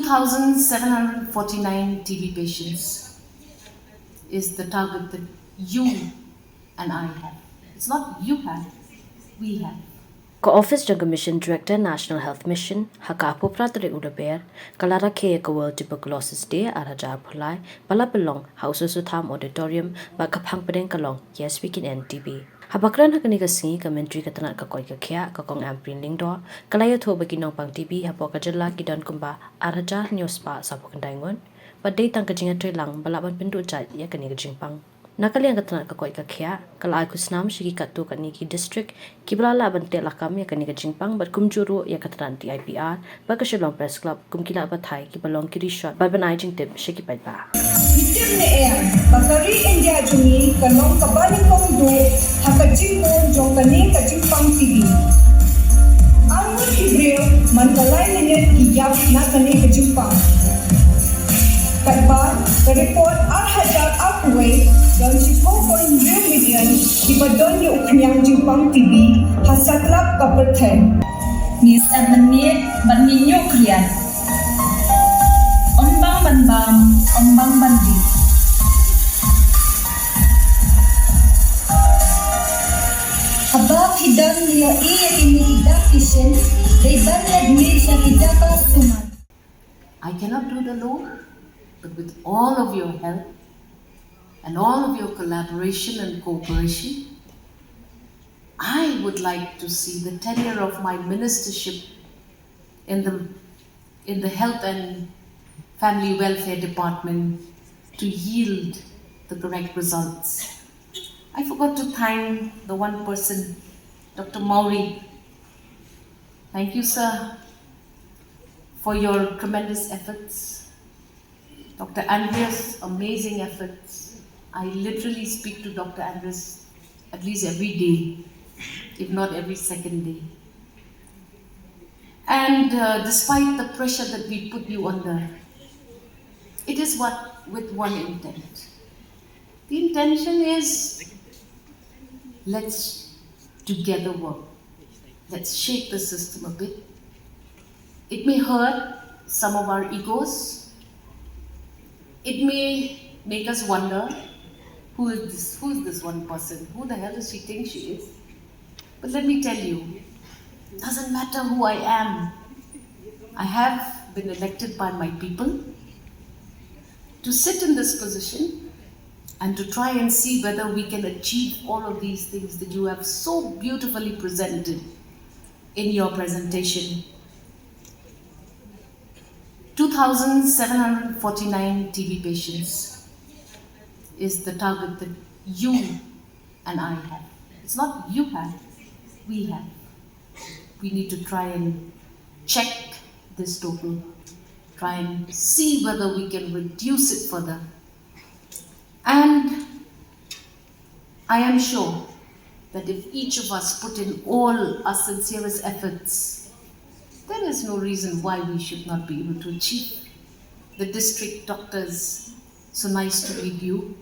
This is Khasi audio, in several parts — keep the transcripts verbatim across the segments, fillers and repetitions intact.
Two thousand seven hundred forty-nine T B patients is the target that you and I have. It's not you have, we have. Ka office jong ka Mission Director National Health Mission, ha ka arphew phra tarik u Lber, ka la rakhe ïa ka World Tuberculosis Day ar hajar arphew lai, ba la pynlong ha u Sir Sotham Auditorium, bad ka phang pdeng ka long Yes, We Can End T B. Haba kren ha kane ka sngi, ka Myntri ka tnat ka koit ka khiah, ka Kong Ampareen Lyngdoh, ka la ïathuh ba ki nongpang T B hapoh ka jylla ki don kumba ar hajar hynñiew spah sawphew khyndai ngut, bad dei tang ka jingïatreilang ba lah ban pynduh jait ïa kane ka jingpang. Na ka liang ka tnat ka koit ka khiah, ka la ai khusnam sha ki katto katne ki district, kiba la lah ban teh lakam ïa kane ka jingpang, bad kumjuh ruh ïa ka tnat D I P R, bad ka Shillong Press Club, kum ki lad pathai kiba long ki rishot, bad ban ai jingtip sha ki paidbah. Ngi tip ne em ba ka ri India jong ngi ka long kaba nyngkong duh ha ka jingbun jong kane ka jingpang T B. Arngut ki briew man ka lai minit ki ïap na kane ka jingpang. Katba ka report ar hajar arphew wei, don shiphew point hynriew million kiba don ïa u khñiang jingpang T B ha satlak ka pyrthei. Ngi sngap mynmiet bad ngi ñiuh khriat. Ym bang ban bam, ym bang ban dih. Haba phi don ïohi ïa kine ki dak ki shin, dei ban leit mih sha ki jaka sumar. I cannot do it alone, but with all of your help and all of your collaboration and cooperation, I would like to see the tenure of my ministership in the, in the Health and Family Welfare Department to yield the correct results. I forgot to thank the one person, Doctor Mowry. Thank you, sir, for your tremendous efforts. Doctor Andreas, amazing efforts. I literally speak to Doctor Andreas at least every day, if not every second day. And uh, despite the pressure that we put you under, it is what, with one intent. The intention is, let's together work. Let's shake the system a bit. It may hurt some of our egos. It may make us wonder, who is this? Who is this one person? Who the hell does she think she is? But let me tell you, doesn't matter who I am. I have been elected by my people to sit in this position and to try and see whether we can achieve all of these things that you have so beautifully presented in your presentation. Two thousand seven hundred forty-nine T B patients is the target that you and I have. It's not you have, we have. We need to try and check this total, try and see whether we can reduce it further. And I am sure that if each of us put in all our sincerest efforts, there is no reason why we should not be able to achieve. The district doctors, so nice to meet you.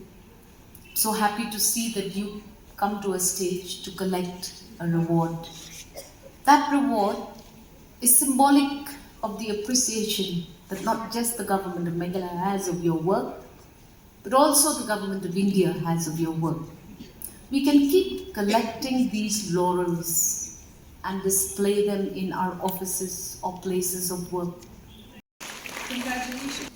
So happy to see that you come to a stage to collect a reward. That reward is symbolic of the appreciation that not just the government of Meghalaya has of your work, but also the government of India has of your work. We can keep collecting these laurels and display them in our offices or places of work. Congratulations.